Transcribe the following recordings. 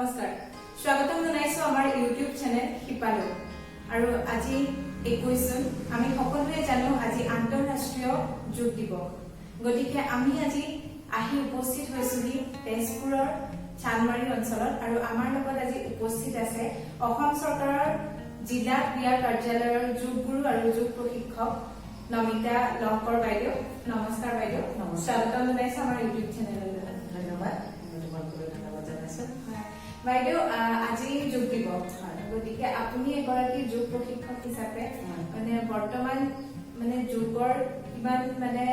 নমস্কাৰ, স্বাগতম জনাইছো আমাৰ ইউটিউব চেনেল শিপালৈ। আৰু আজি 21 জুন, আমি সকলোৱে জানো আজি আন্তঃৰাষ্ট্ৰীয় যোগ দিৱস। গতিকে আমি আজি আহি উপস্থিত হৈছোহি তেজপুৰৰ চানমাৰী অঞ্চলত আৰু আমাৰ লগত আজি উপস্থিত আছে অসম চৰকাৰৰ জিলা ক্ৰীড়া কাৰ্যালয়ৰ যোগ গুৰু আৰু যোগ প্ৰশিক্ষক নমিতা লহকৰ বাইদেউ। নমস্কাৰ বাইদেউ। নমস্কাৰ। স্বাগতম জনাইছো আমাৰ ইউটিউব চেনেললৈ। ধন্যবাদ, মই তোমালোকলৈ ধন্যবাদ জনাইছো। হয়। বাইদেউ, আজি যোগ দিৱস। হয়। গতিকে আপুনি এগৰাকী যোগ প্ৰশিক্ষক হিচাপে হয়। মানে বৰ্তমান মানে যোগৰ কিমান মানে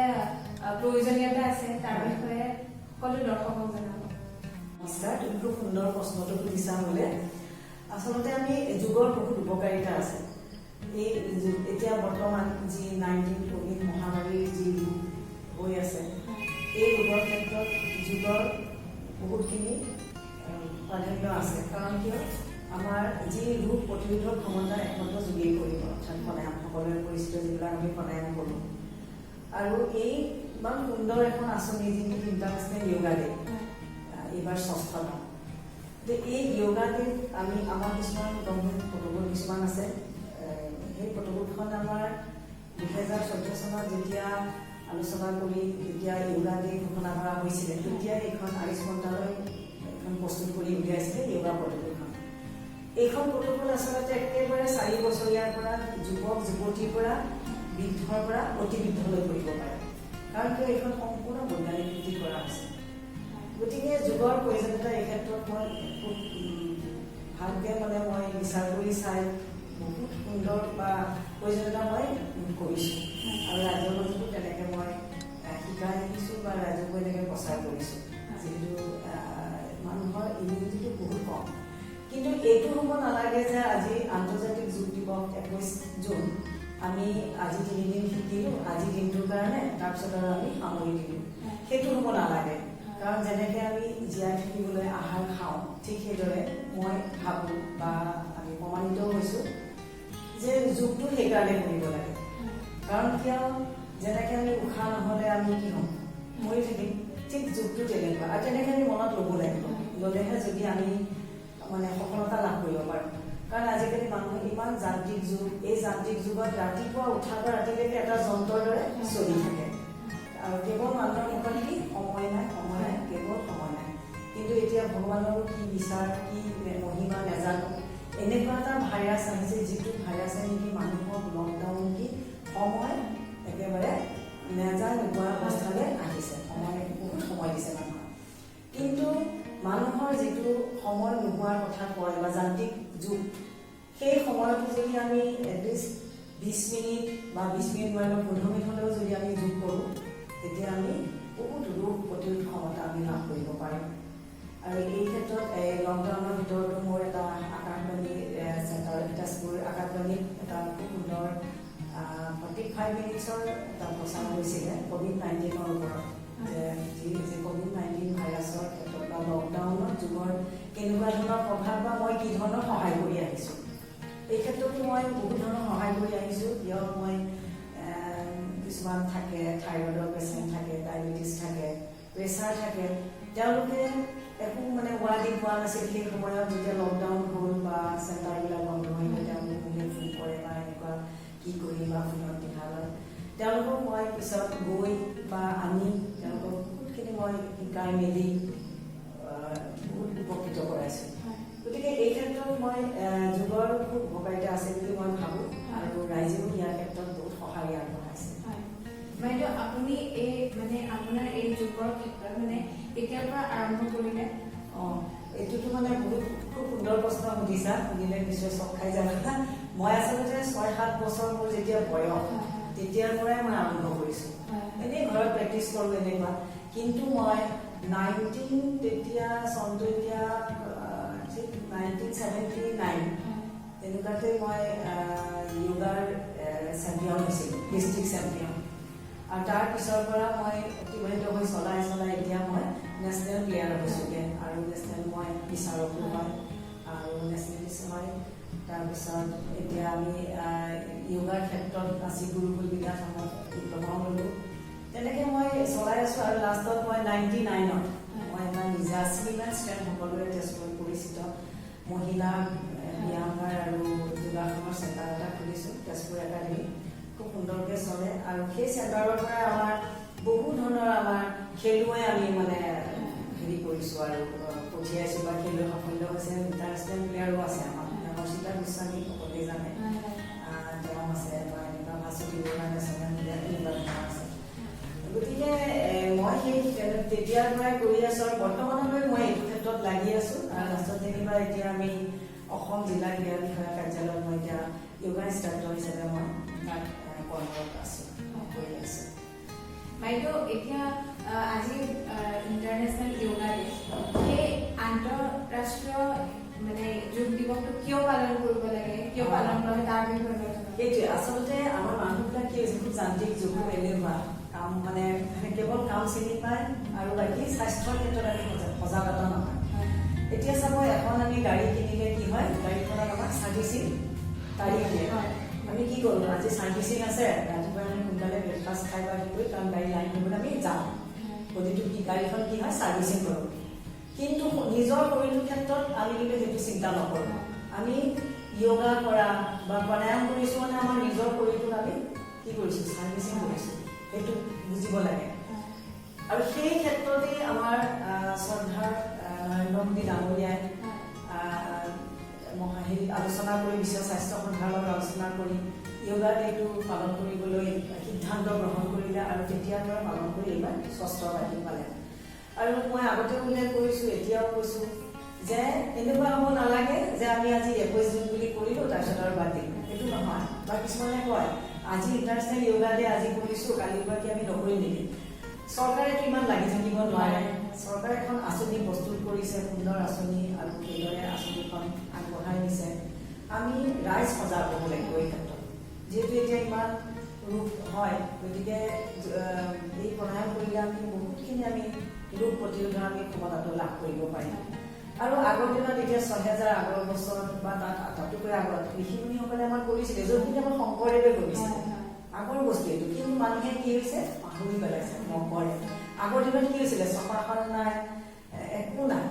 প্ৰয়োজনীয়তা আছে, তাৰ হয়। বিষয়ে সকলো দৰ্শকক জনাব। নমস্কাৰ, তুমি খুব সুন্দৰ প্ৰশ্নটো সুধিছা মোলে। আচলতে আমি যোগৰ বহুত উপকাৰিতা আছে। এই এতিয়া বৰ্তমান যি 19 ক'ভিড মহামাৰীৰ যি ৰোগ হৈ আছে, এই ৰোগৰ ক্ষেত্ৰত যোগৰ বহুতখিনি প্ৰাধান্য আছে। কাৰণ কিয়, আমাৰ যি ৰোগ প্ৰতিৰোধক ক্ষমতা একমাত্ৰ যোগেই কৰিব, অৰ্থাৎ প্ৰাণায়াম, সকলোৰে পৰিচিত যিবিলাক আমি প্ৰাণায়াম কৰোঁ। আৰু এই ইমান সুন্দৰ এখন আঁচনি, যি নেকি ইণ্টাৰনেশ্যনেল য়োগা ডে, এইবাৰ ষষ্ঠতম। গতিকে এই য়োগা ডেত আমি আমাৰ কিছুমান গভৰ্ণমেণ্ট প্ৰট'কল কিছুমান আছে। সেই প্ৰট'কলখন আমাৰ 2014 চনত যেতিয়া আলোচনা কৰি যেতিয়া য়োগা ডে ঘোষণা কৰা হৈছিলে, তেতিয়া এইখন আয়ুষ মন্ত্ৰালয় এখন প্ৰস্তুত কৰি উলিয়াইছিলে য়োগা প্ৰট'কলখন। এইখন প্ৰট'কল আচলতে একেবাৰে 4 বছৰীয়াৰ পৰা যুৱক যুৱতীৰ পৰা বৃদ্ধৰ পৰা অতি বৃদ্ধলৈ কৰিব পাৰে। কাৰণ কিয়, এইখন সম্পূৰ্ণ বৈজ্ঞানিক ভিত্তিত কৰা হৈছে। গতিকে যোগৰ প্ৰয়োজনীয়তা এই ক্ষেত্ৰত মই খুব ভালকে মানে মই বিচাৰ কৰি চাই বহুত সুন্দৰ বা প্ৰয়োজনীয়তা মই কৰিছোঁ আৰু ৰাইজৰ মাজতো তেনেকে মই শিকাই আহিছোঁ বা ৰাইজকো এনেকে প্ৰচাৰ কৰিছোঁ। যিহেতু মানুহৰ ইমিউনিটিটো বহুত কম। কিন্তু এইটো হ'ব নালাগে যে আজি আন্তৰ্জাতিক যোগ দিৱস 21 জুন, আমি আজি 3 দিন শিকিলোঁ আজি দিনটোৰ কাৰণে, তাৰপিছত আৰু আমি সামৰি দিলোঁ, সেইটো হ'ব নালাগে। কাৰণ যেনেকে আমি জীয়াই থাকিবলৈ আহাৰ খাওঁ, ঠিক সেইদৰে মই ভাবোঁ বা আমি প্ৰমাণিতও হৈছোঁ যে যোগটো সেইকাৰণে কৰিব লাগে। কাৰণ কিয়, যেনেকে আমি উশাহ নহ'লে আমি কি হ'ম, মৰি থাকিম, ঠিক যোগটো তেনেকুৱা। আৰু তেনেকে আমি মনত ল'ব লাগিব, ল'লেহে যদি আমি মানে সফলতা লাভ কৰিব পাৰোঁ। কাৰণ আজিকালি মানুহে ইমান যান্ত্ৰিক যুগ, এই যান্ত্ৰিক যুগত ৰাতিপুৱা উঠাৰ পৰা ৰাতিলৈকে এটা যন্ত্ৰৰ দৰে চলি থাকে আৰু কেৱল মানুহৰ মুখত কি, সময় নাই, সময় নাই, কেৱল সময় নাই। কিন্তু এতিয়া ভগৱানৰো কি বিচাৰ, কি মহিমা নাজানো, এনেকুৱা এটা ভাইৰাছ আহিছে যিটো ভাইৰাছে নেকি মানুহক লকডাউন কি সময় একেবাৰে নেজা নোপোৱা অৱস্থালৈ আহিছে। সময়, বহুত সময় দিছে মানুহক। কিন্তু মানুহৰ যিটো সময় নোহোৱাৰ কথা কয় বা যান্ত্ৰিক যুগ, সেই সময়তো যদি আমি এটলিষ্ট 20 মিনিট বা 20 মিনিট নোৱাৰিলেও 15 মিনিট হ'লেও যদি আমি যোগ কৰোঁ, তেতিয়া আমি বহুত ৰোগ প্ৰতিৰোধ ক্ষমতা আমি লাভ কৰিব পাৰিম। আৰু এই ক্ষেত্ৰত এই লকডাউনৰ ভিতৰতো মোৰ এটা আকাশবাণী চেণ্টাৰ, তেজপুৰ আকাশবাণীত এটা খুব সুন্দৰ 45 মিনিটছৰ এটা প্ৰচাৰ হৈছিলে ক'ভিড-19ৰ ওপৰত, যে যি যে ক'ভিড-19 ভাইৰাছৰ ক্ষেত্ৰত বা লকডাউনত যোগৰ কেনেকুৱা ধৰণৰ প্ৰভাৱ বা মই কি ধৰণৰ সহায় কৰি আহিছোঁ। এই ক্ষেত্ৰতো মই বহুত ধৰণৰ সহায় কৰি আহিছোঁ। কিয়, মই কিছুমান থাকে, থাইৰয়ডৰ পেচেণ্ট থাকে, ডায়েবেটিছ থাকে, প্ৰেছাৰ থাকে, তেওঁলোকে একো মানে হোৱা দি পোৱা নাছিল। সেই সময়ত যেতিয়া লকডাউন হ'ল বা চেণ্টাৰবিলাক বন্ধ হৈ গ'ল, তেওঁলোকে মোলৈ ফোন কৰে বা এনেকুৱা কি কৰিম বা ফোনত দিহা লয়। তেওঁলোকক মই পিছত গৈ বা আনি তেওঁলোকক বহুতখিনি মই শিকাই মেলি বহুত উপকৃত কৰাইছোঁ। গতিকে এই ক্ষেত্ৰত মই যোগৰ খুব উপকাৰিতা আছে বুলি মই ভাবোঁ আৰু ৰাইজেও ইয়াৰ ক্ষেত্ৰত বহুত সঁহাৰি আগবঢ়াইছে। হয়। বাইদেউ, আপুনি এই মানে আপোনাৰ এই যোগৰ ক্ষেত্ৰত মানে কেতিয়াৰ পৰা আৰম্ভ কৰিলে? অঁ, এইটোতো মানে বহুত খুব সুন্দৰ প্ৰশ্ন সুধিছা, সুধিলে নিশ্চয় চক খাই যাবা। মই আচলতে 6-7 বছৰ মোৰ যেতিয়া বয়স, তেতিয়াৰ পৰাই মই আৰম্ভ কৰিছোঁ। এনেই ঘৰত প্ৰেক্টিচ কৰোঁ এনেকুৱা। কিন্তু মই নাইনটিন তেতিয়া চনটো এতিয়া ঠিক 1979 তেনেকুৱাতে মই য়োগাৰ চেম্পিয়ন হৈছিলোঁ, ডিষ্ট্ৰিক্ট চেম্পিয়ন। আৰু তাৰ পিছৰ পৰা মই অতিবাহিত হৈ চলাই চলাই এতিয়া মই নেশ্যনেল প্লেয়াৰ হৈছোঁগৈ আৰু নেশ্যনেল মই বিচাৰকো হয় আৰু নেশ্যনেলিষ্ট হয়। তাৰপিছত এতিয়া আমি য়োগাৰ ক্ষেত্ৰত নাচি গুৰুকুল বিদ্যাসনত ডিপ্ল'মাও ল'লোঁ। তেনেকৈ মই চলাই আছোঁ। আৰু লাষ্টত মই 99ত মই এটা নিজা শ্ৰীমান ষ্ট্ৰেংথ, সকলোৰে তেজপুৰত পৰিচিত। মহিলা ব্যায়ামাগাৰ আৰু যোগাসনৰ চেণ্টাৰ এটা খুলিছোঁ, তেজপুৰ একাডেমি। খুব সুন্দৰকৈ চলে আৰু সেই চেণ্টাৰৰ পৰাই আমাৰ বহু ধৰণৰ আমাৰ খেলুৱৈ আমি মানে হেৰি কৰিছোঁ আৰু পঠিয়াইছোঁ বা খেলুৱৈ সাফল্য হৈছে। ইণ্টাৰনেশ্যনেল প্লেয়াৰো আছে আমাৰ, হৰ্ষিতা গোস্বামী সকলোৱে জানে, তেওঁ আছে বা এনেকুৱা ভাস্বতী বৰুৱা নেশ্যনেল প্লেয়াৰ, এনেকুৱা ধৰণৰ আছে। গতিকে মই সেই তেতিয়াৰ পৰাই কৰি আছোঁ আৰু বৰ্তমানলৈ মই এইটো ক্ষেত্ৰত লাগি আছোঁ। আৰু লাষ্টত যেনিবা এতিয়া আমি অসম জিলা ক্ৰীড়া বিষয়া কাৰ্যালয়ত মই এতিয়া য়োগা ইনষ্ট্ৰাক্টৰ হিচাপে মই তাত কৰ্মৰত আছোঁ, কৰি আছোঁ। বাইদেউ, এতিয়া আজি ইণ্টাৰনেশ্যনেল য়োগা ডে, সেই আন্তঃৰাষ্ট্ৰীয় মানে যোগ দিৱসটো কিয় পালন কৰিব লাগে, কিয় পালন কৰা হয়, তাৰ বিষয়ে অলপ জনাব। সেইটোৱে আচলতে আমাৰ মানুহবিলাক কি হৈছে, খুব যান্ত্ৰিক যুগ, খুব এলেহুৱা, কাম মানে মানে কেৱল কাম চিনি পায় আৰু বাকী স্বাস্থ্যৰ ক্ষেত্ৰত আমি সজাগতা নহয়। এতিয়া চাব, এখন আমি গাড়ী কিনিলে কি হয়, গাড়ীখনত আমাক চাৰ্ভিচিং তাৰিখ দিয়ে। আমি কি কৰোঁ, আজি চাৰ্ভিচিং আছে, ৰাতিপুৱা আমি সোনকালে ব্ৰেকফাষ্ট খাই বা কৰি, কাৰণ গাড়ী লাইন কৰিবলৈ আমি যাওঁ। গতিকে কি গাড়ীখন কি হয়, চাৰ্ভিচিং কৰোঁ। কিন্তু নিজৰ শৰীৰটোৰ ক্ষেত্ৰত আমি কিন্তু সেইটো চিন্তা নকৰোঁ। আমি য়োগা কৰা বা প্ৰাণায়াম কৰিছোঁ মানে আমাৰ নিজৰ শৰীৰটোক আমি কি কৰিছোঁ, চাৰ্ভিচিং কৰিছোঁ, সেইটো বুজিব লাগে। আৰু সেই ক্ষেত্ৰতেই আমাৰ শ্ৰদ্ধাৰ নৰেন্দ্ৰ মোদী ডাঙৰীয়াই হেৰি আলোচনা কৰি, বিশ্ব স্বাস্থ্য সন্থাৰ লগত আলোচনা কৰি য়োগা ডেটো পালন কৰিবলৈ সিদ্ধান্ত গ্ৰহণ কৰিলে আৰু তেতিয়াৰ পৰা পালন কৰি এইবাৰ ষষ্ঠ বাৰ্ষিক পালে। আৰু মই আগতেও উল্লেখ কৰিছোঁ, এতিয়াও কৈছোঁ যে এনেকুৱা হ'ব নালাগে যে আমি আজি 21 জুন বুলি কৰিলোঁ, তাৰপিছত আৰু বাদ দিলোঁ, সেইটো নহয়। বা কিছুমানে কয় আজি ইণ্টাৰনেশ্যনেল য়োগা ডে আজি কৰিছোঁ, কালিৰ পৰা কি আমি নকৰিম নেকি? চৰকাৰেতো ইমান লাগি থাকিব নোৱাৰে। চৰকাৰে এখন আঁচনি প্ৰস্তুত কৰিছে, সুন্দৰ আঁচনি, আৰু সেইদৰে আঁচনিখন আগবঢ়াই নিছে। আমি ৰাইজ সজাগ হ'ব লাগিব এই ক্ষেত্ৰত। যিহেতু এতিয়া ইমান ৰোগ হয়, গতিকে এই প্ৰাণায়াম কৰিলে আমি বহুতখিনি আমি ৰোগ প্ৰতিৰোধৰ আমি ক্ষমতাটো লাভ কৰিব পাৰিম। আৰু আগৰ দিনত, এতিয়া 6000 আগৰ বছৰত বা তাত তাতোকৈ আগত ঋষি মুনিসকলে আমাৰ কৰিছিলে, যোনখিনি আমাৰ শংকৰদেৱে কৰিছিলে, আগৰ বস্তু এইটো। কিন্তু মানুহে কি হৈছে, পাহৰি পেলাইছে, নকৰে। আগৰ দিনত কি হৈছিলে, চপাখন নাই, একো নাই,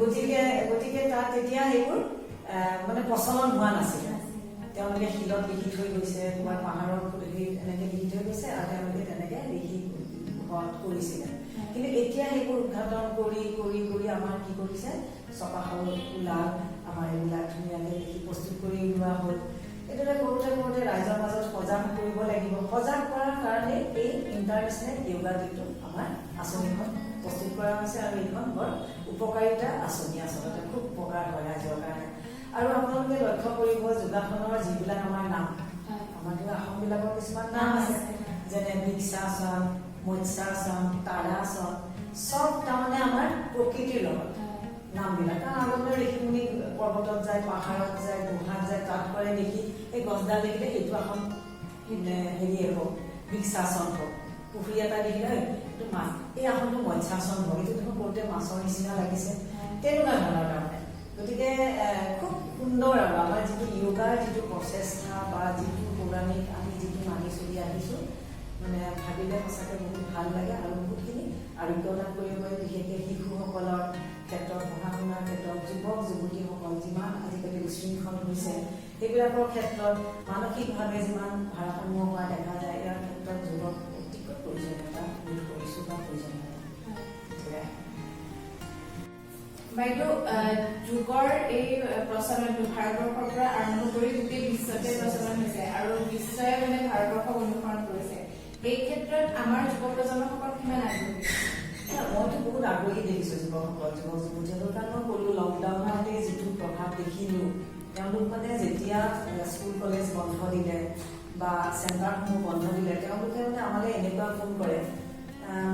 গতিকে তাত তেতিয়া সেইবোৰ মানে প্ৰচলন হোৱা নাছিলে। তেওঁলোকে শিলত লিখি থৈ গৈছে, ক'ৰবাত পাহাৰৰ হেৰিত এনেকে লিখি থৈ গৈছে আৰু তেওঁলোকে তেনেকে লিখি ঘৰত কৰিছিলে। কিন্তু এতিয়া সেইবোৰ উদ্ঘাটন কৰি কৰি কৰি আমাৰ কি কৰিছে, ছপাশাল ওলাল, আমাৰ এইবিলাক ধুনীয়াকে লিখি প্ৰস্তুত কৰি ওলোৱা হ'ল। এইদৰে কৰোঁতে কৰোঁতে ৰাইজৰ মাজত সজাগ কৰিব লাগিব। সজাগ কৰাৰ কাৰণে এই ইণ্টাৰনেশ্যনেল য়োগা ডেটো আমাৰ আঁচনিখন প্ৰস্তুত কৰা হৈছে আৰু এইখন বৰ উপকাৰিতা আঁচনি, আচলতে খুব উপকাৰ হয় ৰাইজৰ কাৰণে। আৰু আপোনালোকে লক্ষ্য কৰিব, যোগাসনৰ যিবিলাক আমাৰ নাম, আমাৰতো আসনবিলাকৰ কিছুমান নাম আছে, যেনে বৃক্ষাসন, মৎস্যাসন, তাৰাসন, চব তাৰমানে আমাৰ প্ৰকৃতিৰ লগত নামবিলাক। কাৰণ আগতে ঋষি মুনি পৰ্বতত যায়, পাহাৰত যায়, গুহাত যায়, তাত কৰে দেখি এই গছডাল দেখিলে সেইটো আসন হেৰিয়ে হওক, বৃক্ষাসন হওক, পুখুৰী এটা দেখিলে এইটো মাছ, এই আসনটো মৎস্যাসন হওক, এইটো দেখোন কৰোঁতে মাছৰ নিচিনা লাগিছে, তেনেকুৱা ধৰণৰ তাৰমানে। গতিকে খুব সুন্দৰ। আৰু আমাৰ যিটো য়োগাৰ যিটো প্ৰচেষ্টা বা যিটো পৌৰাণিক আমি যিটো মানি চলি আহিছোঁ, মানে ভাবিলে সঁচাকৈ বহুত ভাল লাগে আৰু বহুতখিনি আৰোগ্য লাভ কৰিব পাৰি। বিশেষকৈ শিশুসকলৰ ক্ষেত্ৰত, পঢ়া শুনাৰ ক্ষেত্ৰত, যুৱক যুৱতীসকল যিমান আজিকালি উশৃংখল হৈছে, সেইবিলাকৰ ক্ষেত্ৰত মানসিকভাৱে যিমান ভাৰসাম্য হোৱা দেখা যায়, ইয়াৰ ক্ষেত্ৰত যোগৰ অতিকৈ প্ৰয়োজনীয়তা বোধ কৰিছোঁ বা প্ৰয়োজনীয়তা সেয়াই। বাইদেউ, যোগৰ এই প্ৰচলনটো ভাৰতবৰ্ষৰ পৰা আৰম্ভ কৰি গোটেই বিশ্বতে প্ৰচলন হৈছে আৰু বিশ্বই মানে ভাৰতবৰ্ষক অনুসৰণ কৰিছে। এই ক্ষেত্ৰত আমাৰ যুৱ প্ৰজন্মসকল কিমান আগ্ৰহী? মইতো বহুত আগ্ৰহী দেখিছো যুৱকসকল, যুৱক যুৱতীসকল। কাৰণ মই ক'লো, লকডাউনতে যিটো প্ৰভাৱ দেখিলো, তেওঁলোক মানে যেতিয়া স্কুল কলেজ বন্ধ দিলে বা চেণ্টাৰসমূহ বন্ধ দিলে, তেওঁলোকে মানে আমালৈ এনেকুৱা ফোন কৰে,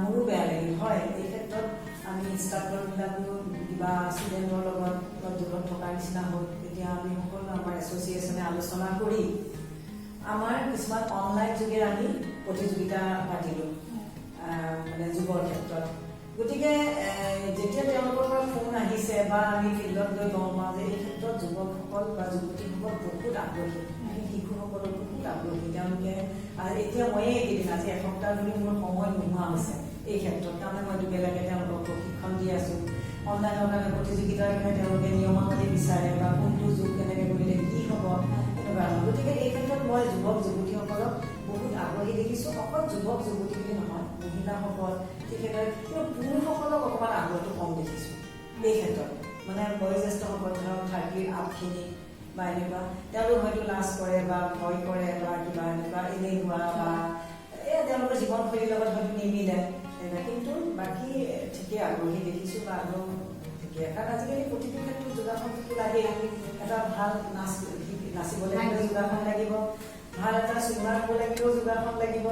মোৰো বেয়া লাগিল। হয়, এই ক্ষেত্ৰত আমি ইনষ্ট্ৰাক্টৰবিলাকো কিবা ষ্টুডেণ্টৰ লগত অলপ দূৰত থকাৰ নিচিনা হ'ল। তেতিয়া আমি সকলো আমাৰ এছ'চিয়েশ্যনে আলোচনা কৰি আমাৰ কিছুমান অনলাইন যোগে আমি প্ৰতিযোগিতা পাতিলোঁ মানে যোগৰ ক্ষেত্ৰত। গতিকে যেতিয়া তেওঁলোকৰ পৰা ফোন আহিছে বা আমি ফিল্ডত গৈ গম পাওঁ যে এই ক্ষেত্ৰত যুৱকসকল বা যুৱতীসকল বহুত আগ্ৰহী, শিশুসকলো বহুত আগ্ৰহী তেওঁলোকে। আৰু এতিয়া ময়ে এইকেইদিন, আজি এসপ্তাহ ধৰি মোৰ সময় নোহোৱা হৈছে এই ক্ষেত্ৰত। তাৰমানে মই দুবেলাকে তেওঁলোকক প্ৰশিক্ষণ দি আছোঁ। অনলাইনৰ কাৰণে, প্ৰতিযোগিতাৰ কাৰণে তেওঁলোকে নিয়মাৱলী বিচাৰে বা কোনটো যোগ কেনেকৈ কৰিলে কি হ'ব, এনেকুৱা ধৰণৰ। গতিকে এই ক্ষেত্ৰত মই যুৱক যুৱতীসকলক বহুত আগ্ৰহী দেখিছোঁ। অকল যুৱক যুৱতী বুলি নহয়, মহিলাসকল ঠিক সেইদৰে। কিন্তু পুৰুষসকলক অকণমান আগ্ৰহটো কম দেখিছোঁ এই ক্ষেত্ৰত। মানে বয়োজ্যেষ্ঠসকল, ধৰক 30ৰ আপখিনি বা এনেকুৱা, তেওঁলোক হয়তো লাজ কৰে বা ভয় কৰে বা কিবা এনেকুৱা এলেহুৱা বা এই তেওঁলোকৰ জীৱনশৈলীৰ লগত হয়তো নিমিলে তেনেকুৱা। কিন্তু বাকী ঠিকেই আগ্ৰহী দেখিছোঁ বা আগ্ৰহ ঠিকেই, কাৰণ আজিকালি প্ৰতিটো ক্ষেত্ৰত যোগাসনটো লাগেই। এটা ভাল নাচ নাচিব লাগিলেও যোগাসন লাগিব, ভাল এটা ছিংগাৰ হ'ব লাগিলেও যোগাসন লাগিব,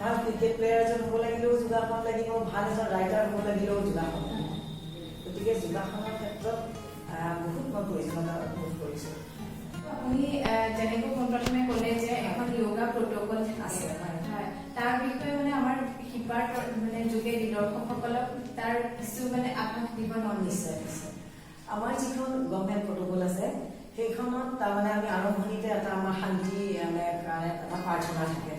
ভাল ক্ৰিকেট প্লেয়াৰ এজন হ'ব লাগিলেও যোগাসন লাগিব, ভাল এজন ৰাইটাৰ হ'ব লাগিলেও যোগাসন লাগিব। গতিকে যোগাসনৰ ক্ষেত্ৰত বহুত মই প্ৰয়োজনীয়তা বোধ কৰিছোঁ। আপুনি যেনেকৈ পোনপ্ৰথমে ক'লে যে এখন য়োগা প্ৰট'কল আছে, হয়। হয়, তাৰ বিষয়ে মানে আমাৰ শিপাৰ মানে যোগেদি দৰ্শকসকলক তাৰ কিছু মানে আভাস দিব ন? নিশ্চয় নিশ্চয়। আমাৰ যিখন গভৰ্ণমেণ্ট প্ৰট'কল আছে, সেইখনত তাৰমানে আমি আৰম্ভণিতে এটা আমাৰ শান্তি মানে কাৰণে এটা প্ৰাৰ্থনা থাকে।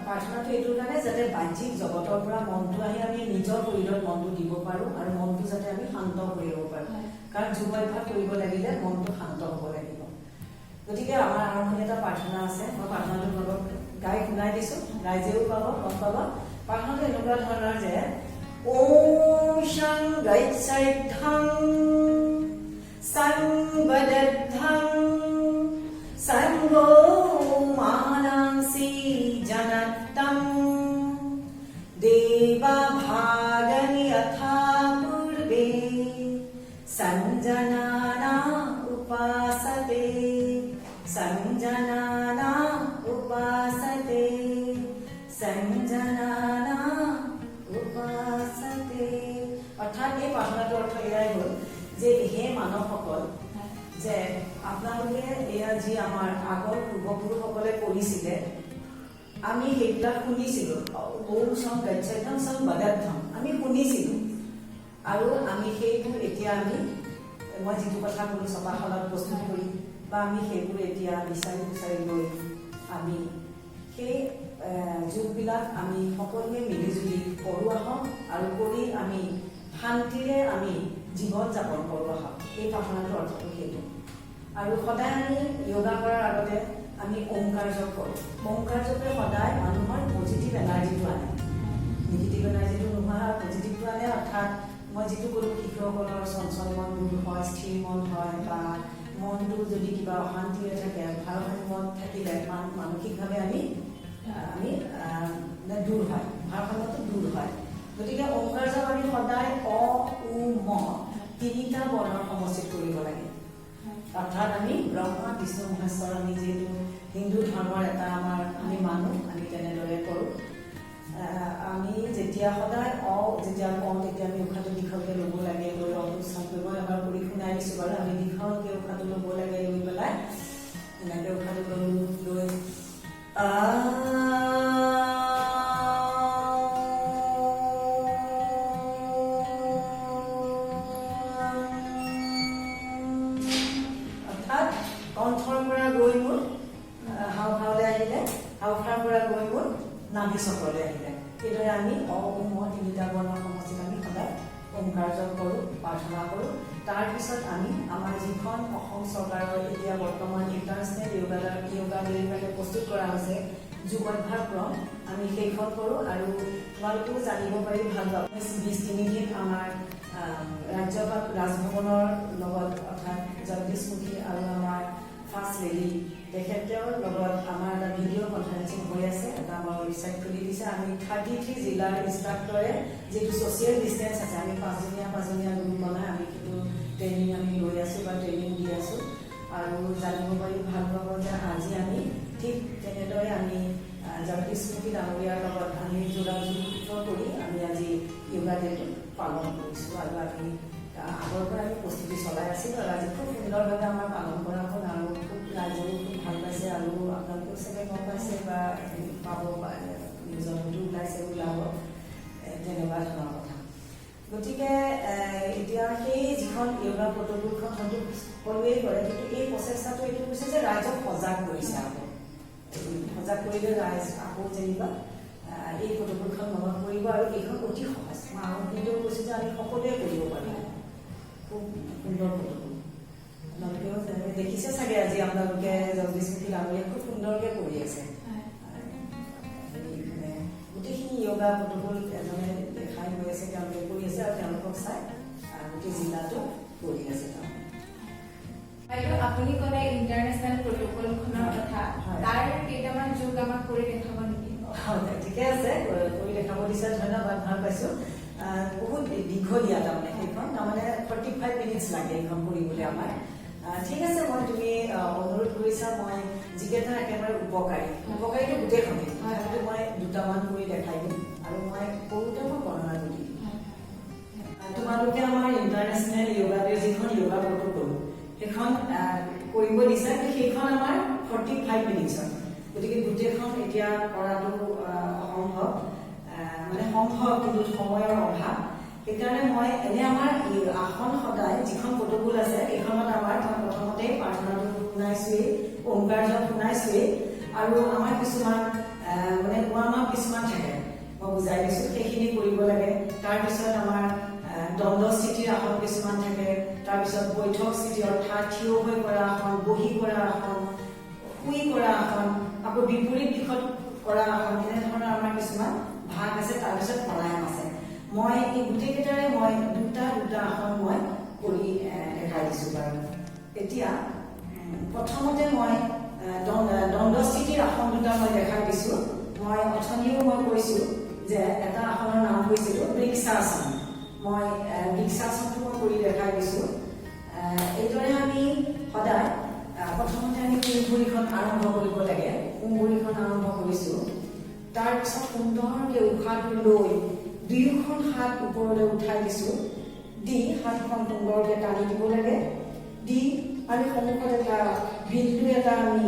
প্ৰাৰ্থনাটো এইটোৰ কাৰণে যাতে বাহ্যিক জগতৰ পৰা মনটো আহি আমি নিজৰ শৰীৰত মনটো দিব পাৰোঁ আৰু মনটো যাতে আমি শান্ত কৰি ল'ব পাৰোঁ। কাৰণ যোগ অভ্যাস কৰিব লাগিলে মনটো শান্ত হ'ব লাগিব। গতিকে আমাৰ আৰম্ভণি এটা প্ৰাৰ্থনা আছে। মই প্ৰাৰ্থনাটো তোমালোকক গাই শুনাই দিছোঁ, ৰাইজেও পাব, গম পাব। প্ৰাৰ্থনাটো এনেকুৱা ধৰণৰ যে ওম শং গচ্ছধ্বং সংবদধ্বং সংগো মানাংসি जनत्तम् देवभागं यथा पूर्वे सञ्जनाना उपासते, सञ्जनाना उपासते, सञ्जनाना उपासते। অৰ্থাৎ এই প্ৰাৰ্থনাটোৰ অৰ্থ এয়াই হ'ল যে হে মানৱসকল, যে আপোনালোকে এয়া যি আমাৰ আগৰ পূৰ্বপুৰুষসকলে কৰিছিলে, আমি সেইবিলাক শুনিছিলো। ওম সং গচ্ছধ্বং সং বদধ্বং আমি শুনিছিলো আৰু আমি সেইবোৰ এতিয়া আমি, মই যিটো কথা ক'লো, ছপাশালত প্ৰস্তুত কৰি বা আমি সেইবোৰ এতিয়া বিচাৰি বিচাৰি লৈ আমি সেই যোগবিলাক আমি সকলোৱে মিলিজুলি কৰোঁ আহক আৰু কৰি আমি শান্তিৰে আমি জীৱন যাপন কৰোঁ আহক। এই প্ৰাৰ্থনাটোৰ অৰ্থটো সেইটো। আৰু সদায় আমি য়োগা কৰাৰ আগতে আমি ওংকাৰ জপ কৰোঁ। ওংকাৰ জপে সদায় মানুহৰ পজিটিভ এনাৰ্জিটো আনে, নিগেটিভ এনাৰ্জিটো নোহোৱা হয়, পজিটিভটো আনে। অৰ্থাৎ মই যিটো ক'লোঁ, শিশুসকলৰ চঞ্চল মন দূৰ হয়, স্থিৰ মন হয় বা মনটো যদি কিবা অশান্তিৰে থাকে, ভাৰসাম্যত থাকিলে মানসিকভাৱে আমি আমি মানে দূৰ হয়, ভাৰসাম্যটো দূৰ হয়। গতিকে ওংকাৰ জপ আমি সদায় অ, উ, ম তিনিটা বৰ্ণৰ সমষ্টিত কৰিব লাগে। অৰ্থাৎ আমি ব্ৰহ্মা, বিষ্ণু, মহেশ্বৰ, আমি যিহেতু হিন্দু ধৰ্মৰ এটা আমাৰ আমি মানো, আমি তেনেদৰে কৰোঁ। আমি যেতিয়া সদায় অ যেতিয়া কওঁ, তেতিয়া আমি উশাহটো দীঘলকৈ ল'ব লাগে, লৈ অ উচ্চাৰণ কৰিব। এবাৰ কৰি শুনাই দিছোঁ বাৰু। আমি দীঘলকৈ উশাহটো ল'ব লাগে, লৈ পেলাই এনেকৈ উশাহটো ল'লো, লৈ আ। অৰ্থাৎ কণ্ঠৰ পৰা গৈ মোৰ হাওঁফাওলৈ আহিলে, হাওঁফাওৰ পৰা গৈ মোৰ নাভি চক্ৰলৈ আহিলে। সেইদৰে আমি অ, উ, ম তিনিটা বৰ্ণৰ সমষ্টিত আমি সদায় ওংকাৰ জপ কৰোঁ, প্ৰাৰ্থনা কৰোঁ। তাৰপিছত আমি আমাৰ যিখন অসম চৰকাৰৰ এতিয়া বৰ্তমান ইণ্টাৰনেশ্যনেল য়োগা ডেৰ কাৰণে প্ৰস্তুত কৰা হৈছে যোগ অভ্যাস ক্ৰম, আমি সেইখন কৰোঁ। আৰু তোমালোকেও জানিব পাৰি ভাল পাব, 20 তিনিদিন আমাৰ ৰাজ্যপাল ৰাজভৱনৰ লগত, অৰ্থাৎ জগদীশ মুখী আৰু আমাৰ ফাৰ্ষ্ট লেডী তেখেতৰ লগত আমাৰ এটা ভিডিঅ' কনফাৰেঞ্চিং হৈ আছে। এটা আমাৰ ৱেবছাইট খুলি দিছে। আমি 33 জিলাৰ ইনষ্ট্ৰাক্টৰে, যিটো ছ'চিয়েল ডিষ্টেঞ্চ আছে, আমি পাঁচজনীয়া পাঁচজনীয়া গ্ৰুপ বনাই আমি সেইটো ট্ৰেইনিং আমি লৈ আছোঁ বা ট্ৰেইনিং দি আছোঁ। আৰু জানিব পাৰি ভাল পাব যে আজি আমি ঠিক তেনেদৰে আমি জগদীশ মুখী ডাঙৰীয়াৰ লগত আমি যোগাযোগ কৰি আমি আজি য়োগা ডেটো পালন কৰিছোঁ। আৰু আমি আগৰ পৰা আমি প্ৰস্তুতি চলাই আছিলোঁ আৰু আজি খুব সুন্দৰভাৱে আমাৰ পালন কৰা হ'ল আৰু খুব ৰাইজেও খুব ভাল পাইছে। আৰু আপোনালোকেও চাগে গম পাইছে বা পাব, নিউজত হয়তো ওলাইছে, ওলাব, তেনেকুৱা ধৰণৰ কথা। গতিকে এতিয়া সেই যিখন য়োগা প্ৰট'কলখন হয়তো সকলোৱেই কৰে, কিন্তু এই প্ৰচেষ্টাটো এইটো হৈছে যে ৰাইজক সজাগ কৰিছে। আকৌ সজাগ কৰিলে ৰাইজ আকৌ যেনিবা এই প্ৰট'কলখন মনত পৰিব। আৰু এইখন অতি সহজ। মই আৰম্ভণিতেও কৈছোঁ যে আমি সকলোৱে কৰিব পাৰিম। খুব সুন্দৰ প্ৰট'কল। আপোনালোকেও তেনেকে দেখিছে চাগে, আজি আপোনালোকে জগদীশ মুখী ডাঙৰীয়াই খুব সুন্দৰকে কৰি আছে। মানে গোটেইখিনি য়োগা প্ৰট'কল এজনে দেখাই গৈ আছে, তেওঁলোকে কৰি আছে আৰু তেওঁলোকক চাই গোটেই জিলাটো কৰি আছে তাৰমানে। বাইদেউ, আপুনি ক'লে ইণ্টাৰনেশ্যনেল প্ৰট'কলখনৰ কথা। তাৰ কেইটামান যোগ আমাক কৰি দেখাব নেকি? হয়, ঠিকে আছে, কৰি দেখাব দিছে, ধন্যবাদ, ভাল পাইছো। বহুত দীঘলীয়া তাৰমানে সেইখন, তাৰমানে 45 মিনিটছ লাগে এইখন কৰিবলৈ আমাৰ। ঠিক আছে, মই তুমি অনুৰোধ কৰিছা, মই যিকেইটা একেবাৰে উপকাৰী, উপকাৰীটো গোটেইখনেই, তথাপিতো মই দুটামান কৰি দেখাই দিম আৰু মই কৰোঁতে মই বৰ্ণনাটো দিম। তোমালোকে আমাৰ ইণ্টাৰনেশ্যনেল য়োগা ডে যিখন য়োগা প্ৰট'কল, সেইখন কৰিব দিছা, কিন্তু সেইখন আমাৰ 45 মিনিটছৰ, গতিকে গোটেইখন এতিয়া কৰাটো অসম্ভৱ, মানে সম্ভৱ কিন্তু সময়ৰ অভাৱ। সেইকাৰণে মই এনে আমাৰ আসন সদায় যিখন প্ৰট'কল আছে, সেইখনত আমাৰ মই প্ৰথমতেই প্ৰাৰ্থনাটো শুনাইছোৱেই, ওমকাৰ জপ শুনাইছোৱেই আৰু আমাৰ কিছুমান মানে ৱাৰ্ম আপ কিছুমান থাকে, মই বুজাই দিছো, সেইখিনি কৰিব লাগে। তাৰপিছত আমাৰ দণ্ড স্থিতিৰ আসন কিছুমান থাকে, তাৰপিছত বৈঠক স্থিতি অৰ্থাৎ থিয় হৈ কৰা আসন, বহি কৰা আসন, শুই কৰা আসন, আকৌ বিপৰীত দিশত কৰা আসন, এনেধৰণৰ আমাৰ কিছুমান ভাগ আছে। তাৰপিছত প্ৰাণায়াম আছে। মই এই গোটেইকেইটাৰে মই দুটা দুটা আসন মই কৰি দেখাই দিছো বাৰু। এতিয়া প্ৰথমতে মই দণ্ড স্থিতিৰ আসন দুটা মই দেখাই দিছো। মই অথনিও মই কৈছো যে এটা আসনৰ নাম কৈছিলো বৃক্ষাসন। মই বৃক্ষাসনটো মই কৰি দেখাই দিছো। এইদৰে আমি সদায় প্ৰথমতে আমি সোঁ ভৰিখন আৰম্ভ কৰিব লাগে। সোঁ ভৰিখন আৰম্ভ কৰিছো। তাৰপিছত সুন্দৰকে উশাহটো লৈ দুয়োখন হাত ওপৰলৈ উঠাই দিছো, দি হাতখন সুন্দৰকে টানি দিব লাগে। দি আমি সন্মুখত এটা বিন্দু এটা আমি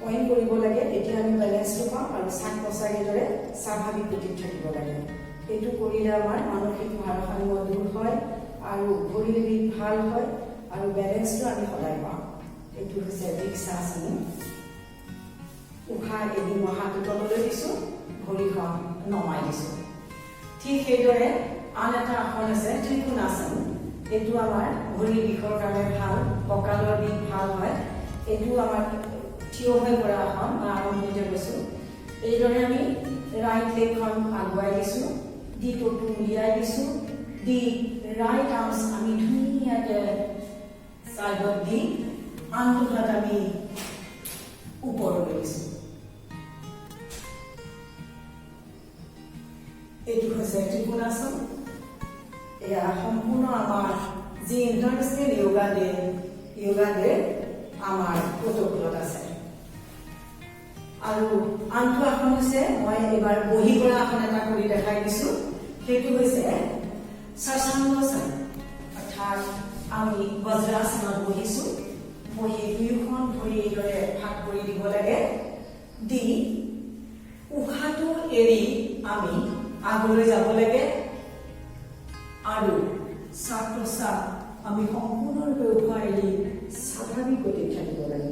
পইণ্ট কৰিব লাগে, তেতিয়া আমি বেলেঞ্চটো পাম আৰু শ্বাস প্ৰশ্বাস এইদৰে স্বাভাৱিক গতিত থাকিব লাগে। এইটো কৰিলে আমাৰ মানসিক ভাৰসাম্য দূৰ হয় আৰু ভৰিৰ বিষ ভাল হয় আৰু বেলেঞ্চটো আমি সদায় পাওঁ। এইটো হৈছে বৃক্ষাসন। উশাহ এৰি মই হাতটো তললৈ দিছোঁ, ভৰিখন নমাই দিছোঁ। ঠিক সেইদৰে আন এটা আসন আছে ত্ৰিকোণাসন। এইটো আমাৰ ভৰিৰ বিষৰ কাৰণে ভাল, কঁকালৰ বিষ ভাল হয়। এইটো আমাৰ থিয় হৈ কৰা আসন, মই আৰম্ভণিতে কৈছোঁ। এইদৰে আমি ৰাইট লেগখন আগুৱাই দিছোঁ, দি টোটো উলিয়াই দিছোঁ, দি ৰাইট আৰ্মছ আমি ধুনীয়াকৈ ছাইডত দি আনটো হাত আমি ওপৰলৈ দিছোঁ। এইটো হৈছে ত্ৰিকোণাসন। এয়া সম্পূৰ্ণ আমাৰ যি ইণ্টাৰনেশ্যনেল য়োগা ডে আমাৰ প্ৰট'কলত আছে। আৰু আনটো আসন হৈছে, মই এইবাৰ বহি কৰা আসন এটা কৰি দেখাই দিছো। সেইটো হৈছে শশাংগাসন, অৰ্থাৎ আমি বজ্ৰাসনত বহিছো। বহি দুয়োখন ভৰি এইদৰে ভাগ কৰি দিব লাগে, দি উশাহটো এৰি আমি আগলৈ যাব লাগে আৰু শ্বাস প্ৰশ্বাস আমি সম্পূৰ্ণৰূপে উশাহ এৰি স্বাভাৱিক গতিত থাকিব লাগে।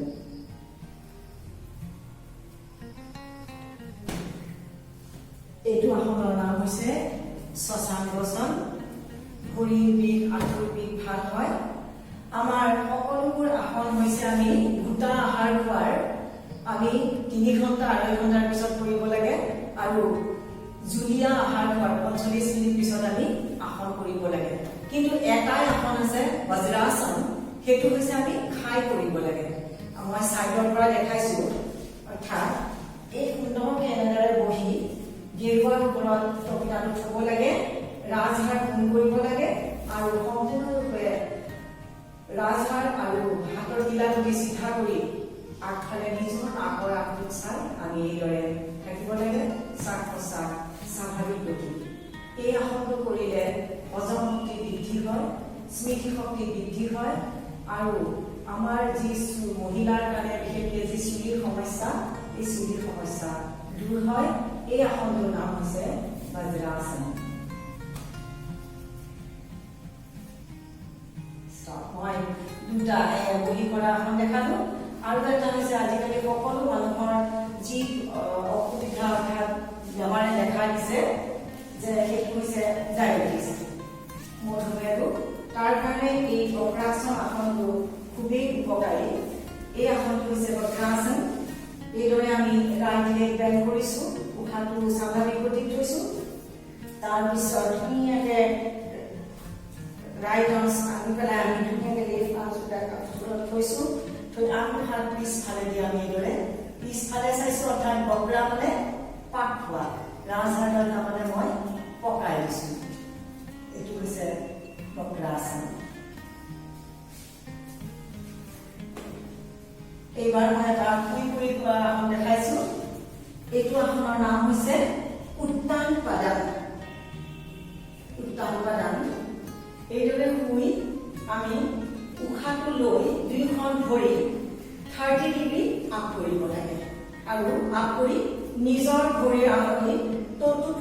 এইটো আসনৰ নাম হৈছে শশাংগাসন। ভৰিৰ বিষ, আঁঠুৰ বিষ ভাল হয়। আমাৰ সকলোবোৰ আসন হৈছে আমি গোটা আহাৰ খোৱাৰ আমি 3 ঘণ্টা 2.5 ঘণ্টাৰ পিছত কৰিব লাগে আৰু জুলীয়া আহাৰ খোৱাৰ 45 মিনিট পিছত আমি আসন কৰিব লাগে। কিন্তু এটাই আসন আছে বজ্ৰাসন, সেইটো হৈছে আমি খাই কৰিব লাগে। মই ছাইডৰ পৰা দেখাইছো, অৰ্থাৎ এই সুন্দৰকে এনেদৰে বহি গেৰুৱাৰ ওপৰত তপিনাটো থব লাগে, ৰাজহাড় পোন কৰিব লাগে আৰু সম্পূৰ্ণৰূপে ৰাজহাড় আৰু হাতৰ কিলাকুটি চিধা কৰি আগফালে নিজৰ নাকৰ আগটোত চাই আমি এইদৰে থাকিব লাগে। শ্বাস প্ৰশ্বাস স্বাভাৱিক গতি। এই আসনটো কৰিলে হজম শক্তি বৃদ্ধি হয়, স্মৃতি শক্তি বৃদ্ধি হয় আৰু আমাৰ যি মহিলাৰ কাৰণে বিশেষকৈ যি চুলিৰ সমস্যা, এই চুলিৰ সমস্যা দূৰ হয়। এই আসনটোৰ নাম হৈছে বজ্ৰাসন। মই দুটা বহি কৰা আসন দেখালো। আৰু এটা হৈছে আজিকালি সকলো মানুহৰ যি অসুবিধা অৰ্থাৎ বেমাৰে দেখা দিছে, যে সেইটো হৈছে ডায়েবেটিছ, মধুমেহ ৰোগ। তাৰ কাৰণে এই বক্ৰাসন আসনটো খুবেই উপকাৰী। এই আসনটো হৈছে বক্ৰাসন। এইদৰে আমি ৰাইট লেগ বেণ্ড কৰিছোঁ, উশাহটো স্বাভাৱিক গতিত থৈছোঁ। তাৰপিছত ধুনীয়াকৈ ৰাইট আৰ্মছ আনি পেলাই আমি ধুনীয়াকৈ লেফ্ট আৰ্মছ থৈছোঁ। থৈ আনটো হাত পিছফালে দি আমি এইদৰে পিছফালে চাইছোঁ, অৰ্থাৎ বক্ৰা মানে পাক খোৱা, ৰাজহাড়ডাল তাৰমানে মই পকাই দিছোঁ। এইটো হৈছে বক্ৰাসন। এইবাৰ মই এটা শুই কৰি কৰা আসন দেখাইছো। এইটো আসনৰ নাম হৈছে উত্তান পাদান। উত্তান পাদান। এইদৰে শুই আমি উশাহটো লৈ দুয়োখন ভৰি 30 ডিগ্ৰী আপ কৰিব লাগে আৰু আপ কৰি নিজৰ ভৰিৰ আঙুলি ত'টোত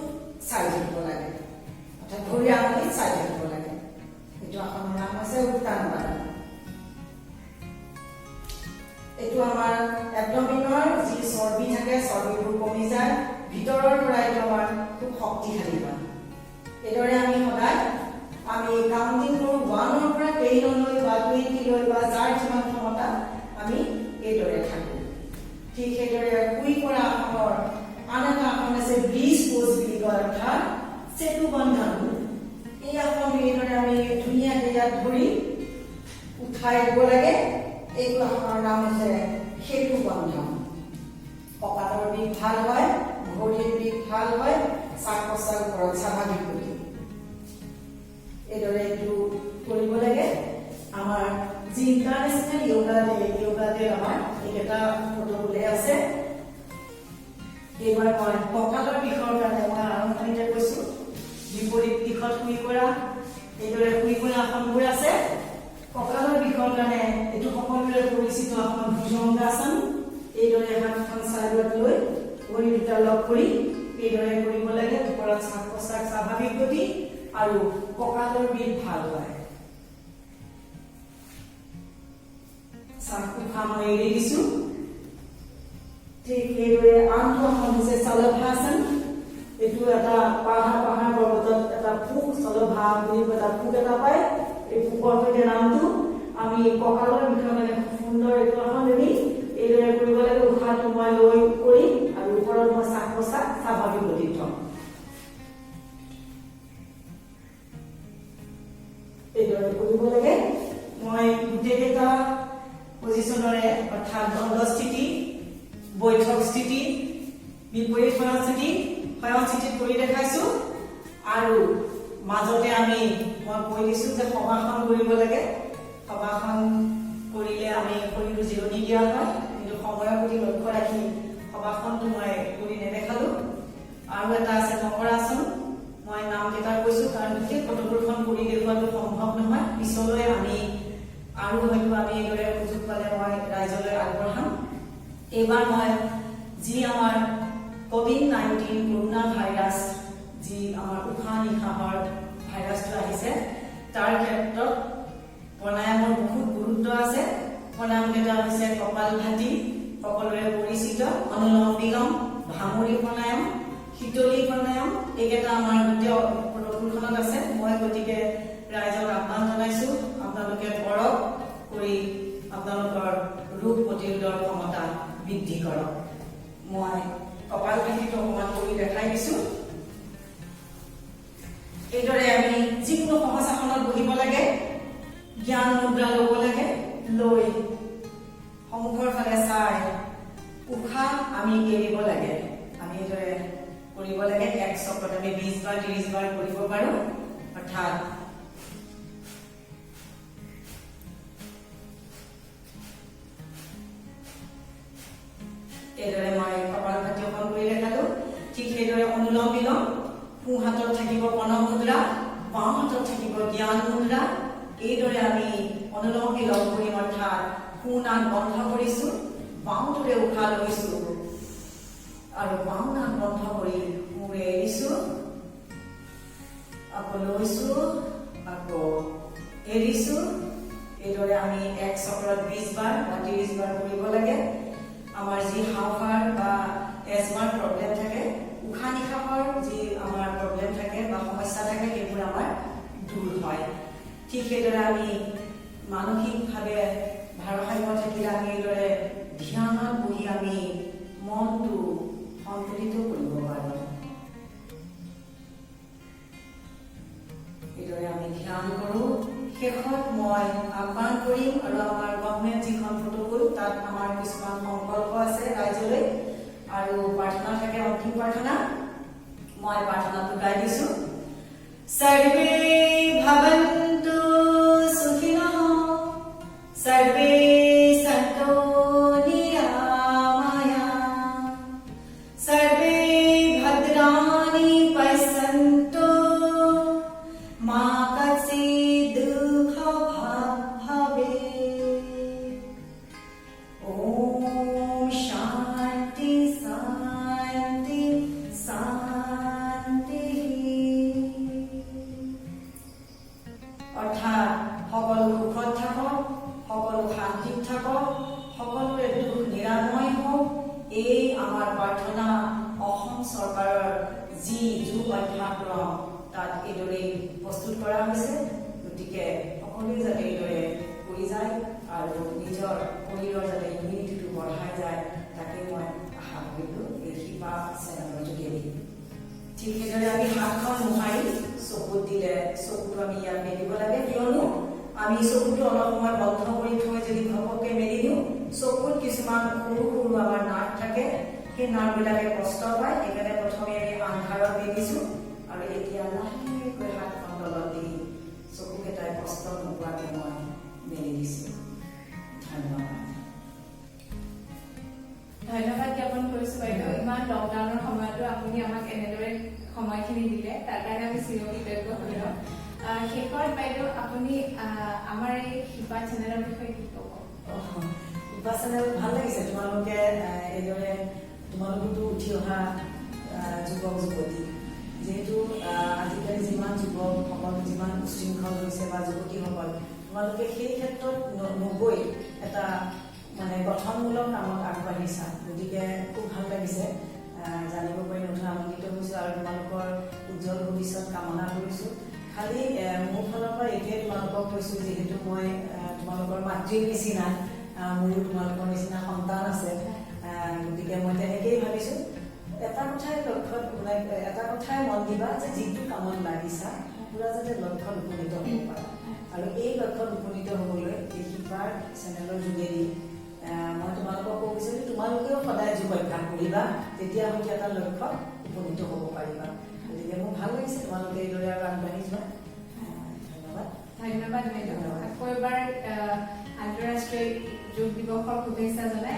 চাই থাকিব লাগে, অৰ্থাৎ ভৰিৰ আঙুলিত চাই থাকিব লাগে। এইটো আসনৰ নাম হৈছে উত্তান পাদান। এইটো আমাৰ এবডমিনৰ যি চৰ্বি থাকে, চৰ্বিবোৰ কমি যায়। ভিতৰৰ পৰা এইটো আমাৰ খুব শক্তিশালী হয়। এইদৰে আমি সদায় আমি কাউণ্টিং কৰোঁ 1ৰ পৰা 10লৈ বা 20লৈ বা যাৰ যিমান ক্ষমতা, আমি এইদৰে থাকোঁ। ঠিক সেইদৰে শুই কৰা আসনৰ আন এটা আসন আছে, ব্ৰিজ প'জ বুলি কয়, অৰ্থাৎ সেতু বন্ধন। এই আসনটো এইদৰে আমি ধুনীয়াকৈ ইয়াত ধৰি উঠাই দিব লাগে। এইটো আসনৰ নাম হৈছে সেতু বন্ধন। কঁকালৰ বিষ ভাল হয়, ভৰিৰ বিষ ভাল হয়, শ্বাস প্ৰশ্বাস ওপৰত স্বাভাৱিক গতি। এইদৰে এইটো কৰিব লাগে। আমাৰ যি international yoga day, yoga day আমাৰ এইকেইটা প্ৰট'কলে আছে। এইবাৰ মই কঁকালৰ বিষৰ কাৰণে মই আৰম্ভণিতে কৈছো, বিপৰীত দিশত শুই কৰা, এইদৰে শুই কৰা আসনবোৰ আছে। কঁকালৰ বিষৰ কাৰণে এইটো সকলোৰে পৰিচিত আসন ভুজংগাসন। এইদৰে হাতখন চাইডত লৈ ভৰি দুটা লগ কৰি এইদৰে কৰিব লাগে। ওপৰত শ্বাস প্ৰশ্বাস স্বাভাৱিক গতি আৰু কঁকালৰ বিষ ভাল হয়। শ্বাস উশাহ মই এৰি দিছো। ঠিক সেইদৰে আনটো আসন হৈছে শলভাসন। এইটো এটা পাহাৰ পাহাৰ পৰ্বতত এটা পোক, শলভা বুলি এটা পোক এটা পায়। এই পোকৰ সৈতে নামটো আমি কঁকালৰ বিষৰ কাৰণে খুব সুন্দৰ এইটো আসন। আমি এইদৰে কৰিব লাগে। উশাহটো মই লৈ কৰি আৰু ওপৰত মই শ্বাস প্ৰশ্বাস স্বাভাৱিক গতিত থম। এইদৰে কৰিব লাগে। মই গোটেইকেইটা পজিশ্যনৰে, অৰ্থাৎ দণ্ড স্থিতি, বৈঠক স্থিতি, বিপৰীত শয়ন স্থিতি, শয়ন স্থিতিত কৰি দেখাইছো। আৰু মাজতে মই কৈ দিছো যে সবাসন কৰিব লাগে। সবাসন কৰিলে আমি শৰীৰটো জিৰণি দিয়া হয়, কিন্তু সময়ৰ প্ৰতি লক্ষ্য ৰাখি সবাসনটো মই কৰি নেদেখালো। আৰু এটা আছে মকৰাসন। মই নামকেইটা কৈছো কাৰণ গোটেই প্ৰট'কলখন কৰি দেখুৱাটো সম্ভৱ নহয়। পিছলৈ আমি আৰু হয়তো আমি এইদৰে সুযোগ পালে মই ৰাইজলৈ আগবঢ়াম। এইবাৰ মই যি আমাৰ ক'ভিড-19 কৰোণা ভাইৰাছ, যি আমাৰ উশাহ নিশাহৰ ভাইৰাছটো আহিছে, তাৰ ক্ষেত্ৰত প্ৰণায়ামৰ বহুত গুৰুত্ব আছে। প্ৰণায়াম কেইটা হৈছে কপাল ভাতি, সকলোৰে পৰিচিত, অনুলম বিলম, ভ্ৰামৰী প্ৰণায়াম, শীতলী প্ৰণায়াম। এইকেইটা আমাৰ গোটেই প্ৰট'কলখনত আছে। মই গতিকে ৰাইজক আহ্বান জনাইছো, আপোনালোকে কৰক, কৰি আপোনালোকৰ ৰোগ প্ৰতিৰোধৰ ক্ষমতা বৃদ্ধি কৰক। মই কপাল ভাতিটো অকণমান কৰি দেখাই দিছো। এইদৰে আমি যিকোনো সহজ আসনত বহিব লাগে, জ্ঞান মুদ্ৰা ল'ব লাগে। লৈ সন্মুখৰ ফালে চাই উশাহ আমি এৰিব লাগে। আমি এইদৰে কৰিব লাগে। এক চক্ৰত আমি 20 বাৰ, 30 বাৰ কৰিব পাৰো। অৰ্থাৎ এইদৰে মই কপাল ভাতি অকণ কৰি দেখালো। ঠিক সেইদৰে অনুলম বিলম, সোঁ হাতত থাকিব প্ৰণৱ মুদ্ৰা, বাওঁ হাতত থাকিব জ্ঞান মুদ্ৰা। এইদৰে আমি অনুলম বিলম কৰিম, অৰ্থাৎ সোঁ নাক বন্ধ কৰিছো, বাওঁটোৰে উশাহ লৈছো আৰু বাওঁ নাক বন্ধ কৰি সোঁৰে এৰিছো, আকৌ লৈছো, আকৌ এৰিছো। এইদৰে আমি এক চক্ৰত 20 বাৰ বা 30 বাৰ কৰিব লাগে। আমাৰ যি হাওঁফাওঁৰ বা এজমাৰ প্ৰব্লেম থাকে, উশাহ নিশাহৰ যি আমাৰ প্ৰব্লেম থাকে বা সমস্যা থাকে, সেইবোৰ আমাৰ দূৰ হয়। ঠিক সেইদৰে আমি মানসিকভাৱে ভাৰসাম্য থাকিলে আমি এইদৰে ধ্যানত বহি আমি মনটো সন্তুলিত কৰিব পাৰোঁ। এইদৰে আমি ধ্যান কৰোঁ। শেষত মই আহ্বান কৰিম আৰু আমাৰ গভমেণ্ট যিখন প্ৰট'কল, তাত আমাৰ কিছুমান সংকল্প আছে ৰাইজলৈ আৰু প্ৰাৰ্থনা থাকে, অন্তিম প্ৰাৰ্থনা। মই প্ৰাৰ্থনাটো গাই দিছো। সৰ্বে ভৱন্তু সুখিনঃ, সৰ্বে সন্তু নিৰাময়া, সৰ্বে ভদ্ৰাণি পশ্যন্তু, মা কশ্চিत् দুঃখভাগ্ ভৱেत्। ওম শান্তি শান্তি শান্তি। অৰ্থাৎ সকলো সুখত থাকক, সকলো শান্তিত থাকক, সকলোৰে দুখ নিৰাময় হওক, এই আমাৰ প্ৰাৰ্থনা। অসম চৰকাৰৰ যি যোগ অভ্যাসক্ৰম, তাত এইদৰেই প্ৰস্তুত কৰা হৈছে। গতিকে সকলোৱে যাতে এইদৰে কৰি যায় আৰু নিজৰ শৰীৰৰ যাতে ইমিউনিটিটো বঢ়াই যায়, তাকে মই আশা কৰিলোঁ এই শিপা চেনেলৰ যোগেদি। ঠিক সেইদৰে আমি হাতখন মোহাৰি চকুত দিলে চকুটো আমি ইয়াত মেলিব লাগে, কিয়নো আমি চকুটো অলপ সময় বন্ধ কৰি থৈ যদি ঘপককৈ মেলি দিওঁ, চকুত কিছুমান সৰু সৰু আমাৰ নাৰ্ভ থাকে, সেই নাৰ্ভবিলাকে কষ্ট পায়। সেইকাৰণে প্ৰথমে আমি আন্ধাৰত মেলিছোঁ আৰু এতিয়া লাহেকৈ হাতখন তলত দি চকুকেইটাই কষ্ট নোপোৱাকৈ মই মেলি দিছোঁ। ধন্যবাদ। ধন্যবাদ জ্ঞাপন কৰিছো বাইদেউ। ইমান লকডাউনৰ সময়তো আপুনি আমাক এনেদৰে সময়খিনি দিলে, তাৰ কাৰণে আমি চিৰকৃতজ্ঞ হৈ ৰম। শেষত বাইদেউ, আপুনি আমাৰ এই শিপা চেনেলৰ বিষয়ে কি ক'ব? শিপা চেনেল ভাল লাগিছে। তোমালোকে এইদৰে, তোমালোকতো উঠি অহা যুৱক যুৱতী, যিহেতু আজিকালি যিমান যুৱকসকল যিমান উশৃংখল হৈছে বা যুৱতীসকল, তোমালোকে সেই ক্ষেত্ৰত নগৈ এটা মানে গঠনমূলক কামত আগবাঢ়িছা। গতিকে খুব ভাল লাগিছে, জানিব পাৰি নথৈ আনন্দিত হৈছোঁ আৰু তোমালোকৰ উজ্জ্বল ভৱিষ্যত কামনা কৰিছোঁ। খালি মোৰ ফালৰ পৰা এইটোৱে তোমালোকক কৈছোঁ, যিহেতু মই তোমালোকৰ মাতৃৰ নিচিনা, মোৰো তোমালোকৰ নিচিনা সন্তান আছে, গতিকে মই তেনেকেই ভাবিছোঁ। এটা কথাই লক্ষ্যত, মানে এটা কথাই মন দিবা যে যিটো কামত লাগিছা, পুৰা যাতে লক্ষ্যত উপনীত হ'ব পাৰা। আৰু এই লক্ষ্যত উপনীত হ'বলৈ এই শিপাৰ চেনেলৰ যোগেদি মই তোমালোকক ক'ব বিচাৰিছোঁ, তোমালোকেও সদায় যোগ অভ্যাস কৰিবা, তেতিয়া হয়তো এটা লক্ষ্যত উপনীত হ'ব পাৰিবা। গতিকে মোৰ ভাল লাগিছে, তোমালোকে এইদৰে আৰু আগবাঢ়ি যোৱা। ধন্যবাদ। ধন্যবাদ বাইদেউ। আকৌ এবাৰ আন্তঃৰাষ্ট্ৰীয় যোগ দিৱসৰ শুভেচ্ছা জনাই